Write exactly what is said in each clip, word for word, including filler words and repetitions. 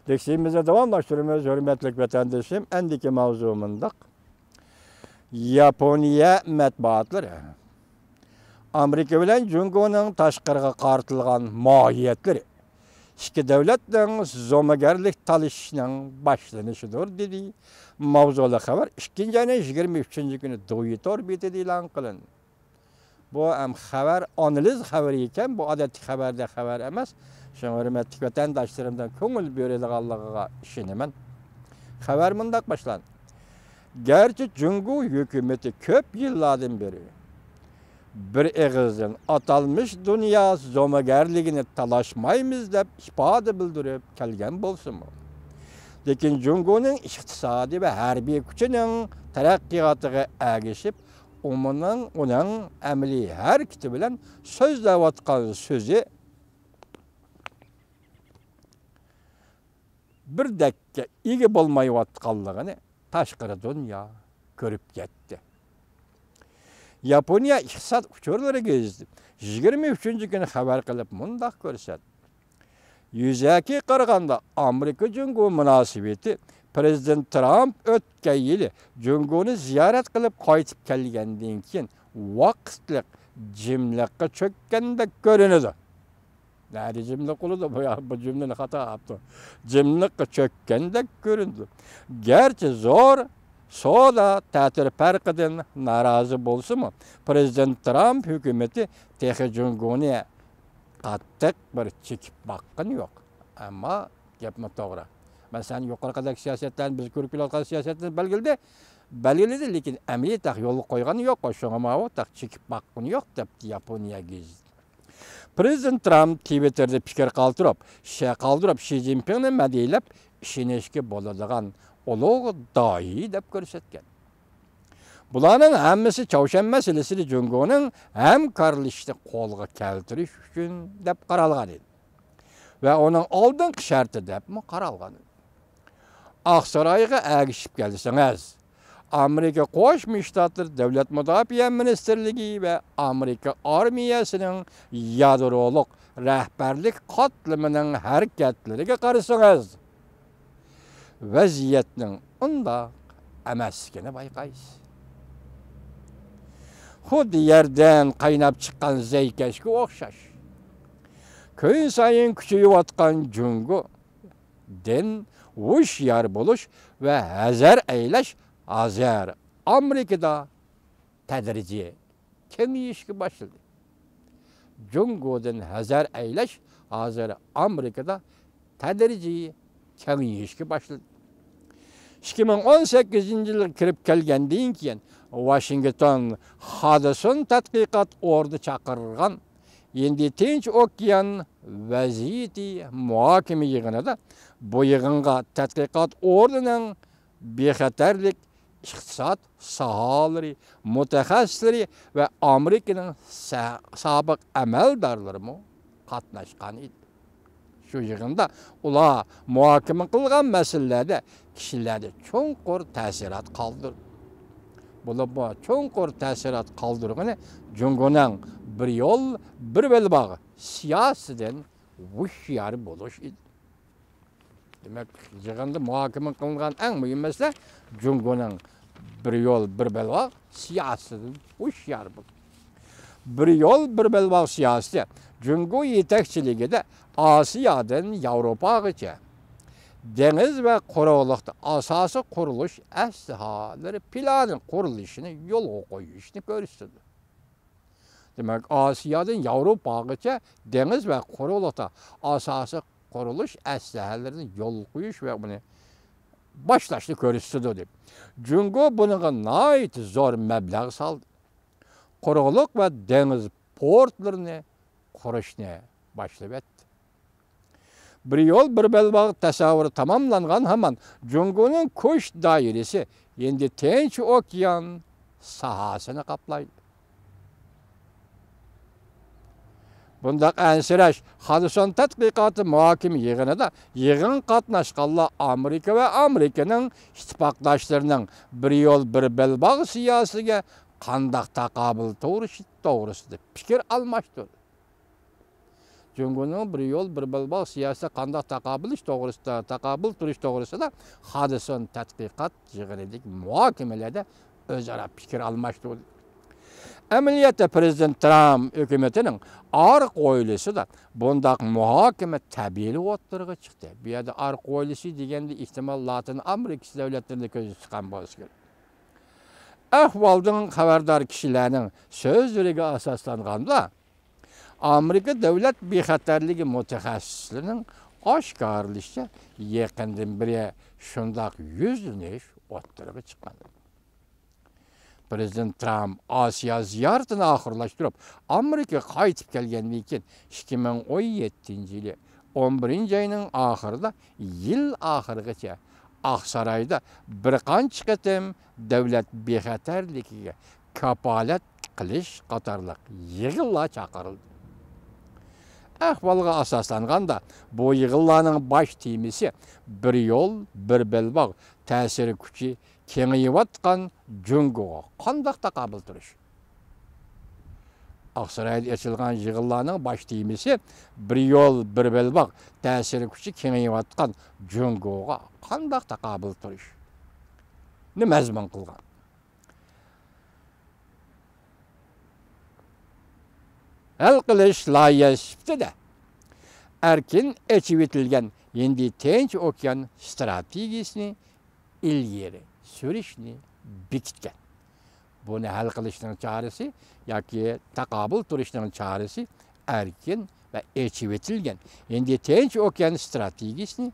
لېكسىيىمىزنى داۋاملاشتۇرىمىز، ھۆرمەتلىك ۋەتەندىشىم. ئەندىكى ماۋزۇ مۇنداق. ياپونىيە مەتبۇئاتلىرى ئامېرىكا بىلەن جۇڭگونىڭ تاشقىرىغا قارىتىلغان ماھىيەتلىرى ئىككى دۆلەتنىڭ زومىگەرلىك تالىشىشىنىڭ باشلىنىشىدۇر، دېدى. ماۋزۇلۇق خەۋەر ئىككىنچى ئاينىڭ يىگىرمە ئۈچىنچى كۈنى دويتور بېتىدە ئېلان قىلىندى. بۇ ھەم خەۋەر، ئانالىز خەۋىرى ئىكەن، بۇ ئادەتتىكى خەۋەردەك خەۋەر ئەمەس. شۇڭا ھۆرمەتلىك ۋەتەنداشلىرىمدىن كۆڭۈل بۆلىدىغانلىقىغا ئىشىنىمەن. خەۋەر مۇنداق باشلاندى. گەرچە جۇڭگو ھۆكۈمىتى كۆپ يىللاردىن بېرى بىر ئېغىزدىن ئاتالمىش دۇنيا زومىگەرلىكىنى تالاشمايمىز دەپ ئىپادە بىلدۈرۈپ كەلگەن بولسىمۇ، لېكىن جۇڭگونىڭ ئىقتىسادىي ۋە ھەربىي كۈچىنىڭ تەرەققىياتىغا ئەگىشىپ، ئۇنىڭ، ئۇنىڭ ئەمەلىي ھەرىكىتى بىلەن سۆزلەۋاتقان سۆزى بىردەككە ئىگە بولمايۋاتقانلىقىنى تاشقىرى دۇنيا كۆرۈپ يەتتى. ياپونىيە ئىقتىساد ئۇچۇرلىرى گېزىتى يىگىرمە ئۈچىنچى كۈنى خەۋەر قىلىپ مۇنداق كۆرسەتتى. يۈزەكى قارىغاندا، ئامېرىكا جۇڭگو مۇناسىۋىتى پىرېزىدېنت ترامپ ئۆتكەن يىلى جۇڭگونى زىيارەت قىلىپ قايتىپ كەلگەندىن كېيىن ۋاقىتلىق جىملىققا چۆككەندەك كۆرۈنىدۇ. نەدە جىملىق بولىدۇ؟ بۇ، بۇ جۈملىنى خاتا ئاپتۇ. جىملىققا چۆككەندەك كۆرۈنىدۇ. گەرچە زور سودا تەتۈر پەرقىدىن نارازى بولسىمۇ، پىرېزىدېنت ترامپ ھۆكۈمىتى تېخى جۇڭگونى قاتتىق بىر چېكىپ باققىنى يوق. ئەمما گەپمۇ توغرا. مەسىلەن، يۇقىرىقىدەك سىياسەتلەرنى بىز كۆرۈپ كېلىۋاتقان سىياسەتنى بەلگىلىدى. بەلگىلىدى، لېكىن ئەمەلىي تېخى يولغا قويغىنى يوق. شۇڭا ماۋۇ تېخى چېكىپ باققىنى يوق، دەپتۇ ياپونىيە گېزىتى. پىرېزىدېنت ترامپ تىۋىتتېردا پىكىر قالدۇرۇپ، شە-، قالدۇرۇپ، شى جىنپىڭنى مەدھىيەلەپ، ئىشىنىشكە بولىدىغان ئۇلۇغ داھىي دەپ كۆرسەتكەن. بۇلارنىڭ ھەممىسى چاۋشيەن مەسىلىسىدە جۇڭگونىڭ ھەمكارلىشىشنى قولغا كەلتۈرۈش ئۈچۈن دەپ قارالغان ئىدى. ۋە ئۇنىڭ ئالدىنقى شەرتى دەپمۇ قارالغان ئىدى. ئاقسارايغا ئەگىشىپ كەلسىڭىز، ئامېرىكا قوشما شتاتلىرى دۆلەت مۇداپىئە مىنىستىرلىكى ۋە ئامېرىكا ئارمىيەسىنىڭ يادرولۇق رەھبەرلىك قاتلىمىنىڭ ھەرىكەتلىرىگە قارىسىڭىز، ۋەزىيەتنىڭ ئۇنداق ئەمەسلىكىنى بايقايسىز. خۇددى يەردىن قايناپ چىققان زەيكەشكە ئوخشاش. كۈنسايىن كۈچىيىۋاتقان جۇڭگودىن ھوشيار بولۇش ۋە ھەزەر ئەيلەش ھازىر ئامېرىكىدا تەدرىجىي كېڭىيىشكە باشلىدى. جۇڭگودىن ھەزەر ئەيلەش ھازىر ئامېرىكىدا تەدرىجىي كېڭىيىشكە باشلىدى. ئىككى مىڭ ئون سەككىزىنچى يىلغا كىرىپ كەلگەندىن كېيىن، ۋاشىنگتون خادسون تەتقىقات ئورنى چاقىرغان ھىندى تىنچ ئوكيان ۋەزىيىتى مۇھاكىمە يىغىنىدا، بۇ يىغىنغا تەتقىقات ئورنىنىڭ بىخەتەرلىك ئىقتىساد ساھەلىرى مۇتەخەسسىسلىرى ۋە ئامېرىكىنىڭ سا-، سابىق ئەمەلدارلىرىمۇ قاتناشقان ئىدى. شۇ يىغىندا ئۇلار مۇھاكىمە قىلغان مەسىلىلەردە كىشىلەردە چوڭقۇر تەسىرات قالدۇردى. بولۇپمۇ چوڭقۇر تەسىرات قالدۇرغىنى جۇڭگونىڭ بىر يول، بىر بېلباغ سىياسىتىدىن ھوشيار بولۇش ئىدى. دېمەك، يىغىندا مۇھاكىمە قىلىنغان ئەڭ مۇھىم مەسىلە جۇڭگونىڭ بىر يول، بىر بېلباغ سىياسىتىدىن ھوشيار بولۇڭ. بىر يول، بىر بېلباغ سىياسىتى جۇڭگو يېتەكچىلىكىدە ئاسىيادىن ياۋروپاغىچە دېڭىز ۋە قۇرۇقلۇقتا ئاساسىي قۇرۇلۇش ئەسلىھەلىرى پىلانى قۇرۇلۇشىنى يولغا قويۇشنى كۆرسىتىدۇ. دېمەك، ئاسىيادىن ياۋروپاغىچە دېڭىز ۋە قۇرۇقلۇقتا ئاساسىي قۇرۇلۇش ئەسلىھەلىرىنى يولغا قويۇش ۋە ئۇنى باشلاشنى كۆرسىتىدۇ، دەپ. جۇڭگو بۇنىڭغا ناھايىتى زور مەبلەغ سالدى. قۇرۇقلۇق ۋە دېڭىز پورتلىرىنى قۇرۇشنى باشلىۋەتتى. بىر يول، بىر بېلباغ تەسەۋۋۇرى تاماملانغان ھامان، جۇڭگونىڭ كۈچ دائىرىسى ھىندى تىنچ ئوكيان ساھەسىنى قاپلايدۇ. بۇنداق ئەنسىرەش خادسون تەتقىقاتى مۇھاكىمە يىغىنىدا يىغىن قاتناشقانلار ئامېرىكا ۋە ئامېرىكىنىڭ ئىتتىپاقداشلىرىنىڭ بىر يول، بىر بېلباغ سىياسىتىگە قانداق تاقابىل تۇرۇشى توغرىسىدا پىكىر ئالماشتۇردى. جۇڭگونىڭ بىر يول، بىر بەلباغ سىياسىتى قانداق تاقابىل توغرىسىدا، تاقابىل تۇرۇش توغرىسىدا خادىسون تەتقىقات يىغىنىدىكى مۇھاكىمىلەردە ئۆزئارا پىكىر ئالماشتۇردى. ئەمەلىيەتتە پىرېزىدېنت ترامپ ھۆكۈمىتىنىڭ ئارقا ھويلىسىدا بۇنداق مۇھاكىمە تەبىئىيلا ئوتتۇرىغا چىقتى. بۇ يەردە ئارقا ھويلىسى دېگەندە ئېھتىمال لاتىن ئامېرىكىسى دۆلەتلىرىنى كۆزدە تۇتقان بولسا كېرەك. ئەھۋالدىن خەۋەردار كىشىلەرنىڭ سۆزلىرىگە ئاساسلانغاندا، ئامېرىكا دۆلەت بىخەتەرلىكى مۇتەخەسسىسلىرىنىڭ ئاشكارىلىشىچە، يېقىندىن بېرى شۇنداق يۈزلىنىش ئوتتۇرىغا چىققان. پىرېزىدېنت ترامپ ئاسىيا زىيارىتىنى ئاخىرلاشتۇرۇپ، ئامېرىكىغا قايتىپ كەلگەندىن كېيىن، ئىككى مىڭ ئون يەتتىنچى يىلى ئون بىرىنچى ئاينىڭ ئاخىرىدا يىل ئاخىرىغىچە ئاقسارايدا بىر قانچە قېتىم دۆلەت بىخەتەرلىكىگە كاپالەت قىلىش قاتارلىق يىغىنلار چاقىرىلدى. ئەھۋالغا ئاساسلانغاندا، بۇ يىغىنلارنىڭ باش تېمىسى بىر يول، بىر بەلباغ، تەسىر كۈچى كېڭىيىۋاتقان جۇڭگوغا قانداق تاقابىل تۇرۇش؟ ئاقسارايدا ئېچىلغان يىغىنلارنىڭ باش تېمىسى بىر يول، بىر بەلباغ، تەسىر كۈچى كېڭىيىۋاتقان جۇڭگوغا قانداق تاقابىل تۇرۇشنى مەزمۇن قىلغان. ھەل قىلىش لايىھەسى سۈپىتىدە ئەركىن ئېچىۋېتىلگەن ھىندى تىنچ ئوكيان ستراتېگىيىسىنى ئىلگىرى سۈرۈشنى بېكىتكەن. بۇنى ھەل قىلىشنىڭ چارىسى ياكى تاقابىل تۇرۇشنىڭ چارىسى ئەركىن ۋە ئېچىۋېتىلگەن ھىندى تىنچ ئوكيان ستراتېگىيىسىنى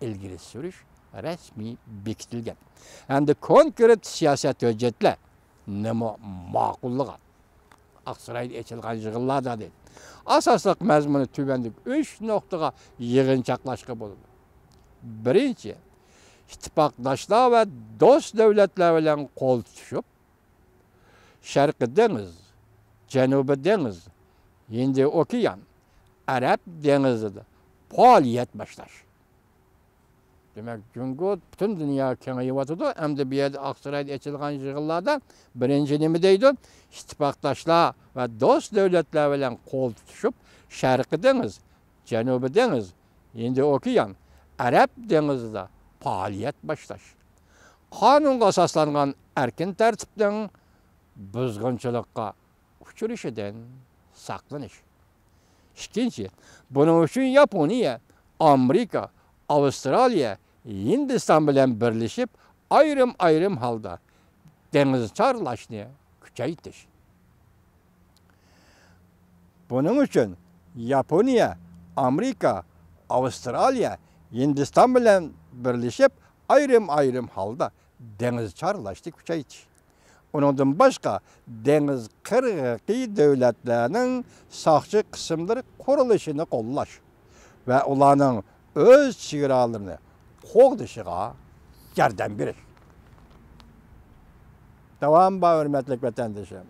ئىلگىرى سۈرۈش رەسمىي بېكىتىلگەن ھەمدە كونكرېت سىياسەت ھۆججەتلەر نېمە ماقۇللىغان. ئاقسارايدا ئېچىلغان يىغىنلاردا دېدى. ئاساسلىق مەزمۇنى تۆۋەندىكى ئۈچ نۇقتىغا يىغىنچاقلاشقا بولىدۇ. بىرىنچى، ئىتتىپاقداشلار ۋە دوست دۆلەتلەر بىلەن قول تۇتۇشۇپ، شەرقىي دېڭىز، جەنۇبىي دېڭىز، ھىندىي ئوكيان، ئەرەب دېڭىزىدا پائالىيەت باشلاش. دېمەك، جۇڭگو پۈتۈن دۇنياغا كېڭىيىۋاتىدۇ. ئەمدى بۇ يەردە ئاقسارايدا ئېچىلغان يىغىنلاردا بىرىنچى نېمە دەيدۇ؟ ئىتتىپاقداشلار ۋە دوست دۆلەتلەر بىلەن قول تۇتۇشۇپ، شەرقىي دېڭىز، جەنۇبىي دېڭىز، ھىندىي ئوكيان، ئەرەب دېڭىزىدا پائالىيەت باشلاش. قانۇنغا ئاساسلانغان ئەركىن تەرتىپنىڭ بۇزغۇنچىلىققا ئۇچرىشىدىن ساقلىنىش. ئىككىنچى، بۇنىڭ ئۈچۈن ياپونىيە، ئامېرىكا، ئاۋسترالىيە، ھىندىستان بىلەن بىرلىشىپ، ئايرىم-ئايرىم ھالدا دېڭىز چارلاشنى كۈچەيتىش. بۇنىڭ ئۈچۈن ياپونىيە، ئامېرىكا، ئاۋسترالىيە، ھىندىستان بىلەن بىرلىشىپ، ئايرىم-ئايرىم ھالدا دېڭىز چارلاشنى كۈچەيتىش. ئۇنىڭدىن باشقا، دېڭىز قىرغىقى دۆلەتلەرنىڭ ساقچى قىسىملىرى قۇرۇلۇشىنى قوللاش ۋە ئۇلارنىڭ ئۆز چېگرالىرىنى قوغدىشىغا ياردەم بېرىش. داۋام بار، ھۆرمەتلىك ۋەتەندىشىم.